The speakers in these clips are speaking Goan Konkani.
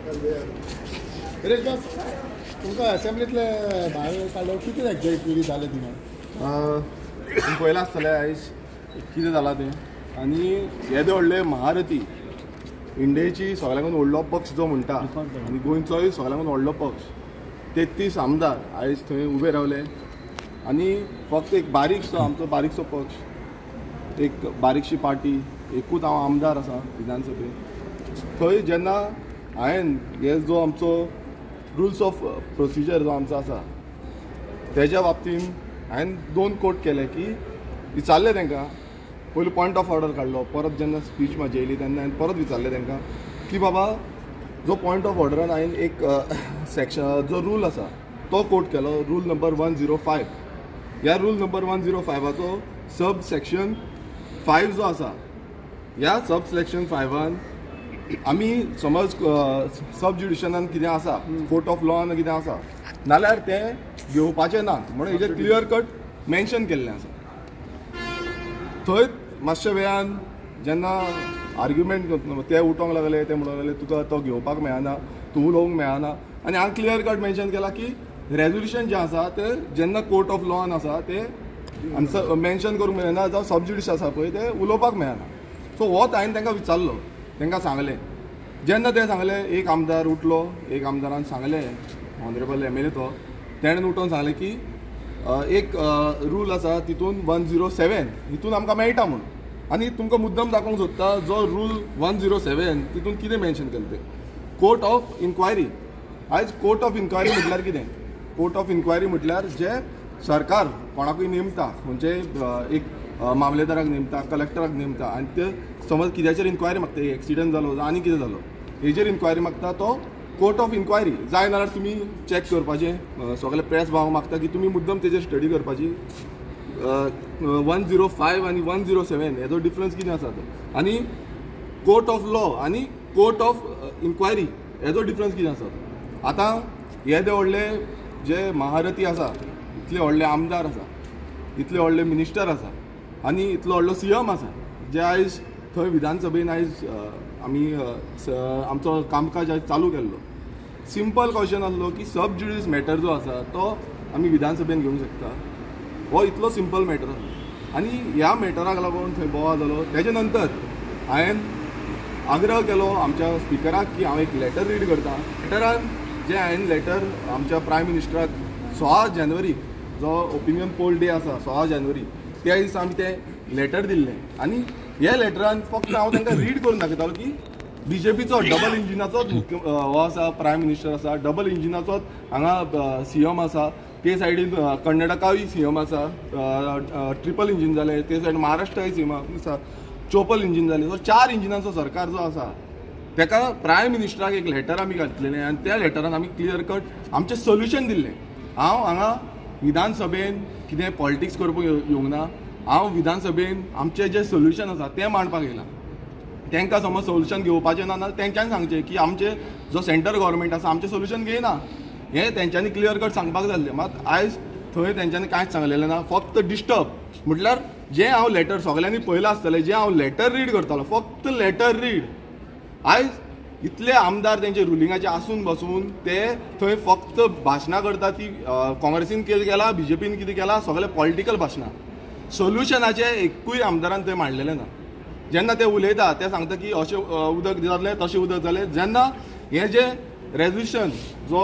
हिरेश बस तुमकां असेंब्लीतले भायर काडलो कितें एक्झॅक्ट कितें जालें थिंगा? तुमी पळयलां आसतलें आयज कितें जालां तें. आनी येदे व्हडले महारथी इंडियेची सगळ्यांकून व्हडलो पक्ष जो म्हणटा आनी गोंयचोय सगळ्यांकून व्हडलो पक्ष 33 आमदार आयज थंय उबे रावले आनी फक्त एक बारीकसो आमचो बारीकसो पक्ष, एक बारीकशी पार्टी, एकूच हांव आमदार आसा विधानसभेत. थंय जेन्ना हांवें हे जो आमचो रुल्स ऑफ प्रोसिजर जो आमचो आसा तेज्या बाबतीन हांवें 2 कोट केले की विचारलें तांकां. पयलू पॉयंट ऑफ ऑर्डर काडलो, परत जेन्ना स्पीच म्हाजी येयली तेन्ना हांवें परत विचारलें तांकां की बाबा जो पॉयंट ऑफ ऑर्डरान हांवें एक सेक्शन जो रूल आसा तो कोट केलो, रूल नंबर 105. ह्या रूल नंबर 105चो सब सेक्शन 5 जो आसा, ह्या सब सेक्शन 5 आमी समज सब ज्युडिशनान कितें आसा, कोर्ट ऑफ लॉन कितें आसा नाल्यार तें घेवपाचें ना म्हणून हेजेर क्लियर कट मेन्शन केल्लें आसा. थंय मातशे वेळान जेन्ना आर्ग्युमेंट ते उठोंक लागले, ते म्हणूंक लागले तुका तो घेवपाक मेळना, तूं उलोवंक मेळना. आनी हांवें क्लियर कट मेन्शन केला की रेजोल्युशन जें आसा तें जेन्ना कोर्ट ऑफ लॉन आसा तें आन्सर मेन्शन करूंक मेळना, जावं सब ज्युडिस आसा पळय तें उलोवपाक मेळना. सो होच हांवें तांकां विचारलो, तांकां सांगलें. जेन्ना तें सांगलें एक आमदार उठलो, एक आमदारान सांगलें, ऑनरेबल एम एल ए तो, तेणें उठोवन सांगलें की एक रूल आसा तितून 107 हितून आमकां मेळटा म्हूण. आनी तुमकां मुद्दम दाखोवंक सोदता जो रूल 107 तितून कितें मेन्शन केलें तें कोर्ट ऑफ इन्क्वायरी. आयज कोर्ट ऑफ इन्क्वायरी म्हटल्यार कितें? कोर्ट ऑफ इन्क्वायरी म्हटल्यार जे सरकार कोणाकूय नेमता, म्हणजे एक मामलेदाराक नेमता, कलेक्टराक नेमता आनी ते समज कित्याचेर इन्क्वायरी मागता, एक्सिडंट जालो आनी कितें जालो हेजेर इन्क्वायरी मागता, तो कोर्ट ऑफ इन्क्वायरी. जाय नाल्यार तुमी चॅक करपाचें, सगळे प्रेस भाव मागता की तुमी मुद्दम तेजेर स्टडी करपाची. 105 आनी 107 हेजो डिफरन्स कितें आसा तो, आनी कोर्ट ऑफ लॉ आनी कोर्ट ऑफ इन्क्वायरी हेजो डिफरन्स कितें आसा तो. आतां येदे व्हडले जे महारथी आसा, इतले व्हडले आमदार आसा, इतले व्हडले मिनिस्टर आसा आनी इतलो व्हडलो सी एम आसा, जे आयज थंय विधानसभेन आयज आमी आमचो कामकाज आयज चालू केल्लो. सिंपल क्वेश्चन आसलो की सब ज्युडिस मॅटर जो आसा तो आमी विधानसभेन घेवंक शकता, हो इतलो सिंपल मॅटर आसलो. आनी ह्या मॅटराक लागून थंय बोवाळ जालो. तेजे नंतर हांवें आग्रह केलो आमच्या स्पिकराक की हांव एक लेटर रीड करता. लेटरान जें हांवें लेटर आमच्या प्रायम मिनिस्टराक 16 जानेवारी जो ओपिनियन पोल डे आसा 16 जानेवारी त्या दिसा आमी तें लेटर दिल्लें. आनी ह्या लेटरान फक्त हांव तांकां रीड करून दाखयतालो की बीजेपीचो डबल इंजिनाचोच मुख्य हो आसा, प्रायम मिनिस्टर आसा, डबल इंजिनाचोच हांगा सी एम आसा, ते सायडीन कर्नाटकाय सी एम आसा, ट्रिपल इंजीन जालें, ते सायडीन महाराष्ट्राय सी एम आसा, चोपल इंजीन जालें. सो 4 इंजिनांचो सरकार जो आसा तेका प्रायम मिनिस्टराक एक लेटर आमी घातलेलें आनी त्या लेटरान आमी क्लियर कट आमचें सोल्युशन दिल्लें. हांव हांगा विधानसभेन कितें पॉलिटिक्स करपाक येवंक ना, हांव विधानसभेन आमचें जें सोल्युशन आसा तें मांडपाक येयलां. तांकां समज सोल्युशन घेवपाचें ना जाल्यार तेंच्यांनी सांगचें की आमचें जो सेंट्रल गव्हर्मेंट आसा आमचें सोल्युशन घेयना, हें तेंच्यांनी क्लियर कट सांगपाक जाय आसलें. मात आयज थंय तेंच्यांनी कांयच सांगलेलें ना, फक्त डिस्टर्ब. म्हटल्यार जें हांव लेटर सगळ्यांनी पळयलां आसतलें, जें हांव लेटर रीड करतालो, फक्त लेटर रीड. आयज इतले आमदार तेंचे रुलिंगाचे आसून बसून ते थंय फक्त भाशणां करता ती काँग्रेसीन कितें केलां, बीजेपीन कितें केलां, सगळे पॉलिटिकल भाशणां. सोल्युशनाचें एकूय आमदारान थंय मांडलेलें ना. जेन्ना ते उलयता ते सांगता की अशें उदक जालें तशें उदक जालें. जेन्ना हें जें रेजोल्युशन जो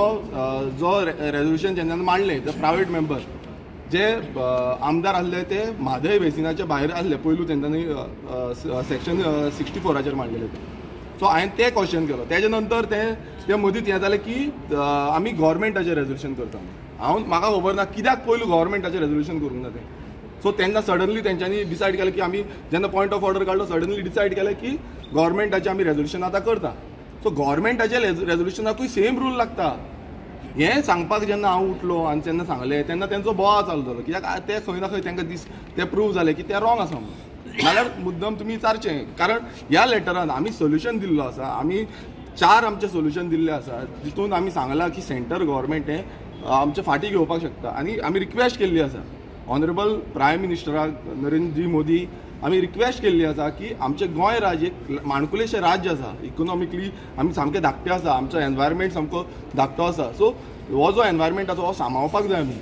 जो रेजोल्युशन जेन्ना मांडलें ते प्रायवेट मेंबर जे आमदार आसले ते म्हादय बेसिनाच्या भायर आसले पयलू, तेंच्यांनी सेक्शन 64 मांडलेले ते. सो हांवें तें क्वेश्चन केलो. तेजे नंतर तें मदींत हें जालें की आमी गव्हर्मेंटाचें रेजोल्युशन करता. हांव म्हाका खबर ना कित्याक पयलू गव्हर्मेंटाचें रेजोल्युशन करूंक ना तें. सो तेन्ना सडनली तेंच्यांनी डिसायड केलें की आमी जेन्ना पॉयंट ऑफ ऑर्डर काडलो सडनली डिसायड केलें की गव्हर्मेंटाचें आमी रेजोल्युशन आतां करता. सो गव्हर्मेंटाचें रेजोल्युशनाकूय सेम रूल लागता. हें सांगपाक जेन्ना हांव उठलो आनी जेन्ना सांगलें तेन्ना तेंचो बोवाळ चालू जालो, कित्याक ते खंय ना खंय तांकां तें प्रूव जालें की तें रॉंग आसा म्हणून. नाल्यार मुद्दम तुमी विचारचें, कारण ह्या लेटरान आमी सोल्युशन दिल्लो आसा, आमी 4 आमचें सोल्युशन दिल्लें आसा, जितून आमी सांगलां की सेंटर गव्हर्मेंट हें आमचें फाटीं घेवपाक शकता आनी आमी रिक्वेस्ट केल्ली आसा. ऑनरेबल प्रायम मिनिस्टराक नरेंद्र मोदी आमी रिक्वेस्ट केल्ली आसा की आमचें गोंय राज्य एक माणकुलेशें राज्य आसा, इकोनॉमिकली आमी सामकें धाकटें आसा, आमचो एनवायरमेंट सामको धाकटो आसा. सो हो जो एनवायरमेंट आसा हो सांबाळपाक जाय आमी.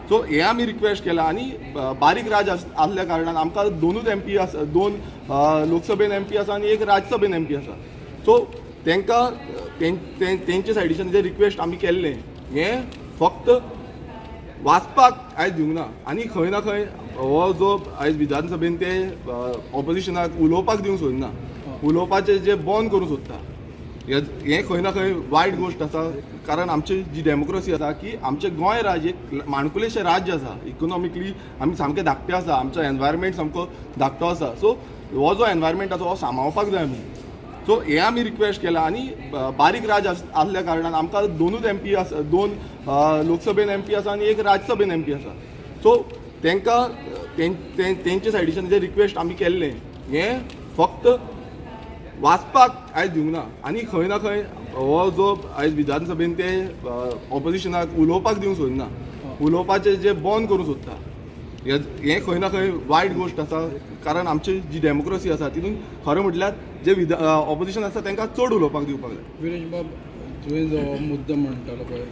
सो हें आमी रिक्वेस्ट केलां. आनी बारीक राज्य आसल्या कारणान आमकां दोनूच एम पी आसा, दोन लोकसभेन एम पी आसा आनी एक राज्यसभेन एम पी आसा. सो तांकां तेंचे सायडीच्यान जे रिक्वेस्ट आमी केल्लें हें फक्त वाचपाक आयज दिवंक ना. आनी खंय ना खंय हो जो आयज विधानसभेन ते ऑपोजिशनाक उलोवपाक दिवंक सोदना, उलोवपाचें जे बंद करूंक सोदता, हें खंय ना खंय वायट गोश्ट आसा. कारण आमची जी डेमोक्रेसी आसा की आमचें गोंय राज्य एक माणकुलेशें राज्य आसा, इकोनॉमिकली आमी सामकें धाकटें आसा, आमचो एनवायरमेंट सामको धाकटो आसा. सो हो जो एनवायरमेंट आसा हो सांबाळपाक जाय आमी. सो हें आमी रिक्वेस्ट केलां. आनी बारीक राज्य आसल्या कारणान आमकां दोनूच एम पी आसा, दोन लोकसभेन एम पी आसा आनी एक राज्यसभेन एम पी आसा. सो तांकां तेंचे सायडीच्यान जे रिक्वेस्ट आमी केल्लें हें फक्त वाचपाक आयज दिवंक ना. आनी खंय ना खंय हो जो आयज विधानसभेन ते ऑपोजिशनाक उलोवपाक दिवंक सोदना, उलोवपाचें जे बंद करूंक सोदता, हें खंय ना खंय वायट गोश्ट आसा. कारण आमची जी डेमोक्रेसी आसा तितून खरें म्हटल्यार जे ऑपोजिशन आसा तांकां चड उलोवपाक दिवपाक जाय. विरेश बाब, तुवें जो मुद्दो म्हणटालो पळय,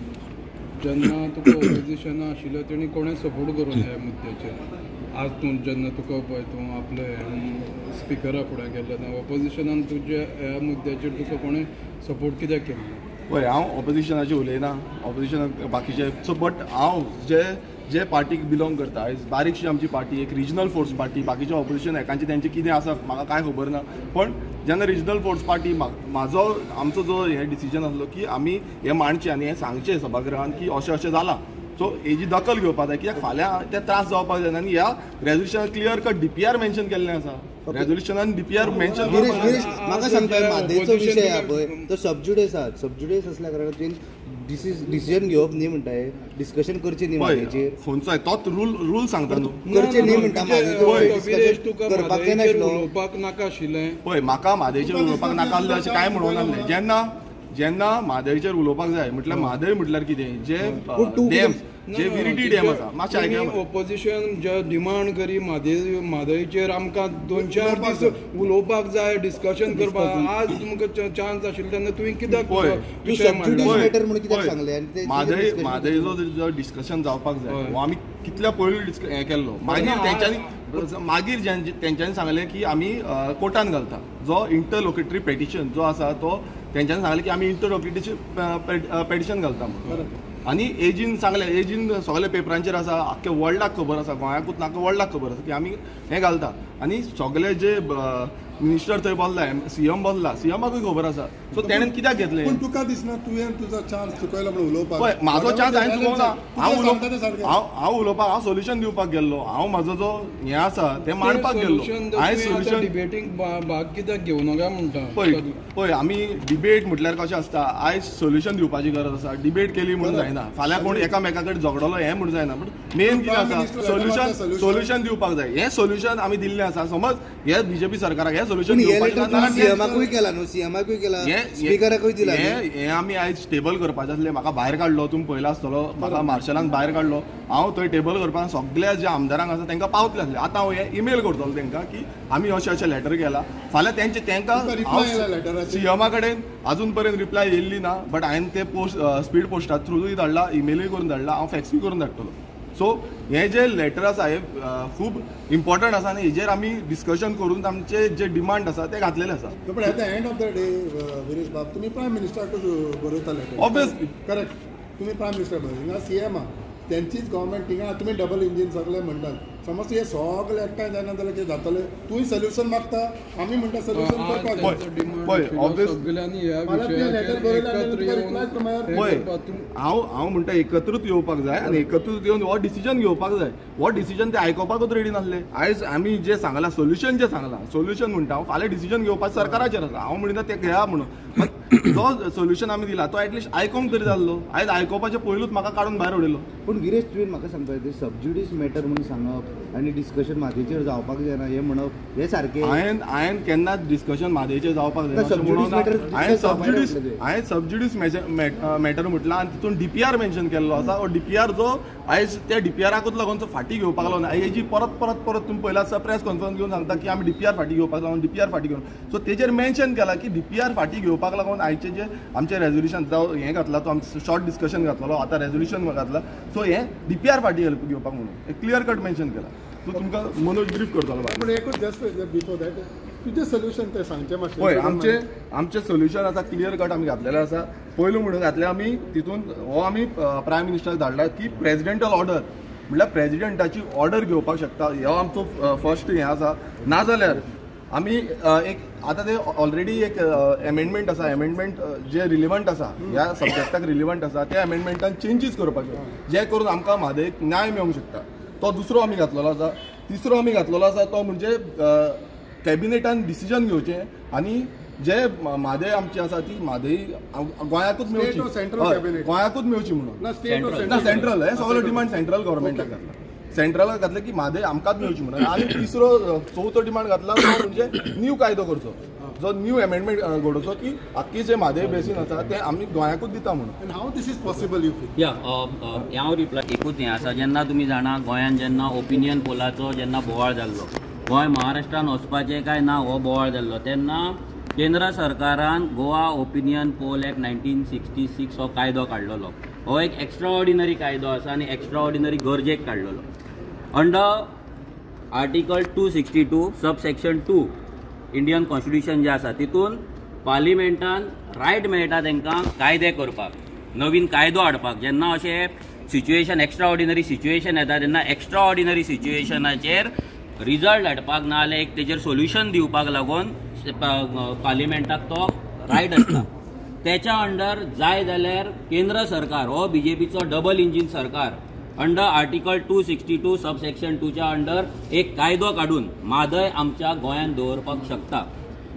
जेन्ना तुका ऑपोजिशना आशिल्लो तेणी कोणें सपोर्ट करूंक ह्या मुद्द्याचेर, आज तूं जेन्ना तुका पळय तूं आपले स्पिकरा फुडें गेल्लो तेन्ना ऑपोजिशनान तुज्या ह्या मुद्द्याचेर तुका कोणें सपोर्ट कित्याक केलो? पळय, हांव ऑपोजिशनाचेर उलयना, ऑपोजिशनाक बाकीचे सो बट हांव जे जे पार्टीक बिलोंग करता, आयज बारीकशी आमची पार्टी एक रिजनल फोर्स पार्टी, बाकीचे ऑपोजिशन एकांचे तेंचें कितें आसा म्हाका कांय खबर ना. पण जेन्ना रिजनल फोर्स पार्टी म्हाजो आमचो जो हें डिसिजन आसलो की आमी हें मांडचें आनी हें सांगचें सभागृहान की अशें अशें जालां, सो हेजी दखल घेवपाक जाय कित्याक फाल्यां ते त्रास जावपाक जायना. आनी ह्या रेजोल्युशनान clear cut D P R mention केल्लें आसा, रेजोल्युशनान डी पी आर मेन्शन. म्हाका सांगता म्हादयचो विशय आहा पळय तो सबज्युडिस आहा, सबज्युडिस आसल्या कारणान तुवें डिसिजन घेवप न्ही म्हणटा, डिस्कशन करचें न्ही म्हादयचेर. खंयचो तोच रूल सांगता न्हू, करचें न्ही म्हणटा करपाक जाय उलोवपाक नाका आशिल्लें. पळय, म्हाका म्हादयचेर उलोवपाक नाका आसलें अशें कांय म्हणूंक नासलें. जेन्ना जेन्ना म्हादयचेर उलोवपाक जाय म्हटल्यार म्हादय म्हटल्यार कितें, जे डॅम जे विरिटी डॅम आसा, मातशें आयकया. ऑपोजिशन जे डिमांड करी म्हादयचेर आमकां 2-4 दीस उलोवपाक जाय, डिस्कशन करपाक, आज तुमकां चान्स आशिल्लो तेन्ना तुवें कित्याक म्हादय म्हादयचो जो डिस्कशन जावपाक जाय हो आमी कितल्या पयलीं हें केल्लो. मागीर तेंच्यांनी मागीर तेंच्यांनी सांगलें की आमी कोर्टान घालता, जो इंटरलोकेटरी पेटिशन जो आसा तो तेंच्यांनी सांगलें की आमी इंटरलोकेटरी पेटिशन घालता म्हणून. आनी एजीन सांगलें, एजीन सगळे पेपरांचेर आसा, आख्खे वर्ल्डाक खबर आसा, गोंयाकूच ना वर्ल्डाक खबर आसा की आमी हें घालता. आनी सगळे जे मिनिस्टर थंय बसला, सी एम बसला, सी एमाकूय खबर आसा. सो तेणें कित्याक घेतलें? पूण तुका दिसना तुवें तुजो चान्स चुकयलो म्हणून उलोवपाक? पळय, म्हाजो चान्स हांवें चुकोवंक ना. हांव उलोवपाक, हांव सोल्युशन दिवपाक गेल्लो, हांव म्हाजो जो हें आसा तें मांडपाक गेल्लो. हांवें सोल्युशन डिबेटींग भाग कित्याक घेवं नका म्हणटा? पळय पळय, आमी डिबेट म्हटल्यार कशें आसता, आयज सोल्युशन दिवपाची गरज आसा. डिबेट केली म्हणून जायना, फाल्यां कोण एकामेका कडेन झगडलो हें म्हणून जायना. बट मेन कितें आसा, सोल्युशन सोल्युशन दिवपाक जाय. हें सोल्युशन आमी दिल्लें आसा. समज हे बीजेपी सरकाराक हें सोल्युशन सीएमाकूय केला न्हू, सीएमाकूय केला, स्पिकराकूय दिला. हें आमी आयज टेबल करपाचें आसलें, म्हाका भायर काडलो, तुमी पळयला आसतलो, म्हाका मार्शलान भायर काडलो. हांव थंय टेबल करपाक सगळ्या जे आमदारांक आसा तांकां पावतलें आसलें. आतां हांव हें इमेल करतलो तांकां की आमी अशें अशें लेटर केला. फाल्यां तेंचे तांकां सीएमा कडेन अजून पर्यंत रिप्लाय येयल्ली ना, बट हांवें ते पोस्ट स्पीड पोस्टा थ्रूय धाडला, इमेलूय करून धाडला, हांव फॅक्सूय करून धाडटलो. सो हें जे लेटर आसा हें खूब इम्पॉर्टंट आसा आनी हेजेर आमी डिस्कशन करून आमचे जे डिमांड आसा ते घातलेले आसा. पण at the end of the day Viresh बाब, तुमी प्रायम मिनिस्टराकूच बरयता लेटर. ऑब्वियसली करेक्ट, तुमी प्रायम मिनिस्टर बरयता, सी एम आहा, तेंचीच गव्हर्मेंट थिंगा, तुमी डबल इंजीन सगळे म्हणटात. समज हे सगळे एकठांय जायना जाल्यार कितें जातलें? तूंय सोल्युशन मागता, आमी म्हणटा सोल्युशन करपाक. पळय, हांव म्हणटा एकत्रूच येवपाक जाय आनी एकत्रूच येवन हो डिसिजन घेवपाक जाय. हो डिसिजन ते आयकुपाकूच रेडी नासले. आयज आमी जें सांगलां सोल्युशन, जें सांगलां सोल्युशन म्हणटा हांव, फाल्यां डिसिजन घेवपाक सरकाराचेर आसा. हांव म्हणिना तें घेया म्हणून, जो सोल्युशन आमी दिला तो एटलिस्ट आयकोंक तरी जाल्लो. आयज आयकोपाचे पयलूच म्हाका काडून भायर उडयलो. पूण गिरेश तुवें म्हाका सांगपा जाय, सबज्युडीस मॅटर म्हणून सांगप आनी डिस्कशन म्हादयचेर जावपाक जायना हें म्हणप हें सारकें. हांवें केन्नाच डिस्कशन म्हादयचेर जावपाक जायना. हांवें सबज्युडीस मॅटर म्हटलां आनी तितून डीपीआर मेन्शन केल्लो आसा. हो डीपीआर जो आयज त्या डीपीआराकूच लागून तो फाटीं घेवपाक लागून हेजी परत परत परत तुमी पयला आसा प्रेस कॉन्फरन्स घेवन सांगता की आमी डीपीआर फाटीं घेवपाक लागून डीपीआर फाटीं घेवन. सो तेजेर मेन्शन केला की डीपीआर फाटीं घेवपाक लागून आयचे जे आमचें रेजोल्युशन जावं हें घातला तो आमचो शॉर्ट डिस्कशन घातलेलो, आतां रेजोल्युशन घातला. सो हें डीपीआर फाटीं घेवपाक म्हणून क्लियर कट मेन्शन केला. सो तुमकां मनोज ब्रीफ करतलो. पूण एकूच जस्ट बिफोर that तुजें सोल्युशन तें सांगचें मातशें. पळय आमचें सोल्युशन आतां क्लियर कट आमी घातलेलें आसा. पयलू म्हणून घातलें आमी तितून हो आमी प्रायम मिनिस्टराक धाडला की प्रेजिडेंटल ऑर्डर म्हळ्यार प्रेजिडेंटाची ऑर्डर घेवपाक शकता. हो आमचो फर्स्ट हें आसा. नाजाल्यार आमी एक आतां ते ऑलरेडी एक एमेंडमेंट आसा, एमेंडमेंट जे रिलिवंट आसा ह्या सब्जेक्टाक रिलिवंट आसा त्या एमेंडमेंटान चेंजीस करपाचे जे करून आमकां म्हादयक न्याय मेळूंक शकता. तो दुसरो आमी घातलेलो आसा. तिसरो आमी घातलेलो आसा तो म्हणजे कॅबिनेटान डिसिजन घेवचें आनी जे म्हादय आमची आसा ती म्हादय गोंयाकूच मेळची, गोंयाकूच मेळची म्हणून. ना सेंट्रल हें सगळें डिमांड सेंट्रल गव्हर्मेंटाक घातला, सेंट्रलाक घातलें की म्हादय आमकांच मेळची म्हणून. आनी तिसरो चवथो डिमांड घातला तो म्हणजे न्यू कायदो करचो, जो न्यू एमेंडमेंट घडोवचो की आख्खी जे म्हादय बेसीन आसा ते आमी गोंयाकूच दिता म्हणून. How this is possible you feel? या हांव रिप्लाय एकूच हें आसा, जेन्ना तुमी जाणा गोंयान जेन्ना ओपिनियन पोलाचो जेन्ना बोवाळ जाल्लो, गोंय महाराष्ट्रान वचपाचें काय ना हो बोवाळ जाल्लो, तेन्ना केंद्र सरकारान गोवा ओपिनियन पोल एक्ट 1966 हो कायदो काडलेलो. हो एक एक्स्ट्रा ऑर्डिनरी कायदो आसा आनी एक्स्ट्रा ऑर्डिनरी गरजेक काडलेलो. Under article 262 sub section 2 Indian constitution जे आसा तितून पार्लिमेंटान रायट मेळटा तांकां कायदे करपाक, नवीन कायदो हाडपाक. जेन्ना अशें सिच्युएशन एक्स्ट्रा ऑर्डिनरी सिच्युएशन येता तेन्ना एक्स्ट्रा ऑर्डिनरी सिच्युएशनाचेर रिजल्ट हाडपाक ना जाल्यार एक तेजेर सोल्युशन दिवपाक लागून पार्लिमेंटाक तो रायट आसता. तेच्या अंडर जाय जाल्यार केंद्र सरकार हो बीजेपीचो डबल इंजीन सरकार अंडर आर्टिकल 262 सब सेक्शन 2च्या अंडर एक कायदो काडून म्हादय आमच्या गोंयांत दवरपाक शकता.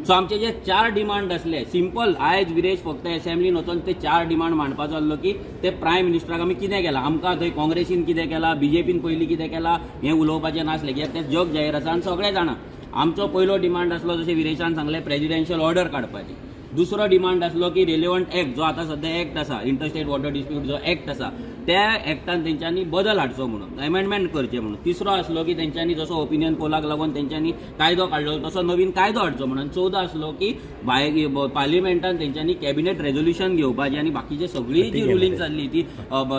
सो आमचे जे 4 डिमांड आसले सिंपल, आयज विरेश फक्त एसेंब्लीन वचोन ते 4 डिमांड मांडपाचो आसलो की ते प्रायम मिनिस्टराक आमी कितें केलां, आमकां थंय काँग्रेसीन कितें केलां, बीजेपीन पयलीं कितें केलां हें उलोवपाचें नासलें कित्याक तें जग जाहीर आसा आनी सगळे जाणा. आमचो पयलो डिमांड आसलो जशें विरेशान सांगलें प्रेजिडेन्शियल ऑर्डर काडपाची. दुसरो डिमांड आसलो की रिलेवंट एक्ट जो आतां सद्या एक्ट आसा, इंटरस्टेट वॉटर डिस्प्यूट जो एक्ट आसा त्या एक्टान तेंच्यांनी बदल हाडचो म्हणून, एमेंडमेंट करचें म्हणून. तिसरो आसलो की तेंच्यांनी जसो ओपिनियन पोलाक लागून तेंच्यांनी कायदो काडलो तसो नवीन कायदो हाडचो म्हणून. चवथो आसलो की पार्लिमेंटान तेंच्यांनी कॅबिनेट रेजोल्युशन घेवपाचें आनी बाकीचे सगळी जी रुलींग जाल्ली ती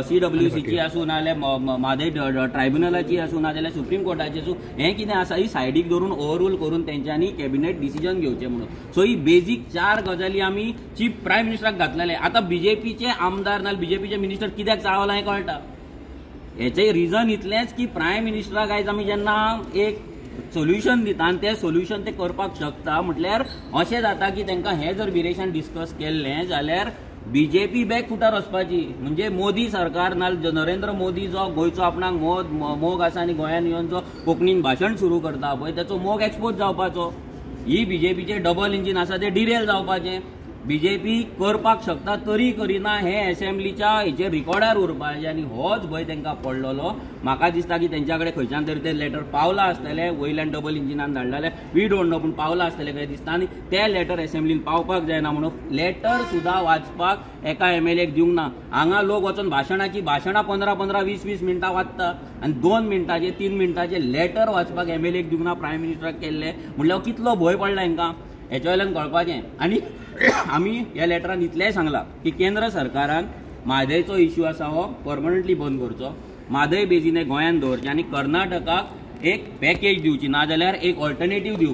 CWCची आसूं नाजाल्यार म्हादय ट्रायब्युनलाची आसूं नाजाल्यार सुप्रीम कोर्टाची आसूं, हें कितें आसा ही सायडीक धरून ओवररूल करून तेंच्यांनी कॅबिनेट डिसिजन घेवचें म्हणून. सो ही बेजीक 4 गजाली आमी चीफ प्रायम मिनिस्टराक घातलेले. आतां बीजेपीचे आमदार नाजाल्यार बीजेपीचे मिनिस्टर कित्याक चाळवला हें कळटा. हेचें रिजन इतलेंच की प्रायम मिनिस्टराक आयज आमी जेन्ना एक सोल्युशन दिता आनी तें सोल्युशन ते करपाक शकता म्हटल्यार अशें जाता की तांकां हें जर विरेशान डिस्कस केल्लें जाल्यार बीजेपी बॅक फुटार वचपाची. म्हणजे मोदी सरकार ना नरेंद्र मोदी जो गोंयचो आपणाक मोग आसा आनी गोंयान येवन जो कोंकणीन भाशण सुरू करता पळय तेचो मोग एक्सपोज जावपाचो. ही बीजेपीचें डबल इंजीन आसा तें डिरेल जावपाचें. बीजेपी करपाक शकता तरी करिना हें एसेंब्लीच्या हेचेर रिकॉर्डार उरपाचें आनी होच भंय तांकां पडलेलो. म्हाका दिसता की तेंच्या कडेन खंयच्यान तरी तें लेटर पावलां आसतलें, वयल्यान डबल इंजिनान धाडलेलें we don't know, पूण पावलां आसतलें काय दिसता. आनी तें लेटर एसेंब्लीन पावपाक जायना म्हणून लेटर सुद्दां वाचपाक एका MLA दिवंक ना. हांगा लोक वचून भाशणाची भाशणां 15-15, 20-20 मिनटां वाचता आनी 2 मिनटाचें 3 मिनटाचें लेटर वाचपाक MLA दिवंक ना प्रायम मिनिस्टराक केल्लें म्हणल्यार कितलो भंय पडला हांकां हेच्या वयल्यान कळपाचें. आनी आमी ह्या लेटरान इतलेंय सांगलां की केंद्र सरकारान म्हादयचो इश्यू आसा हो परमनंटली बंद करचो, म्हादय बेजीन गोंयांत दवरचें आनी कर्नाटकाक एक पॅकेज दिवची, नाजाल्यार एक ऑल्टरनेटीव दिवपाची.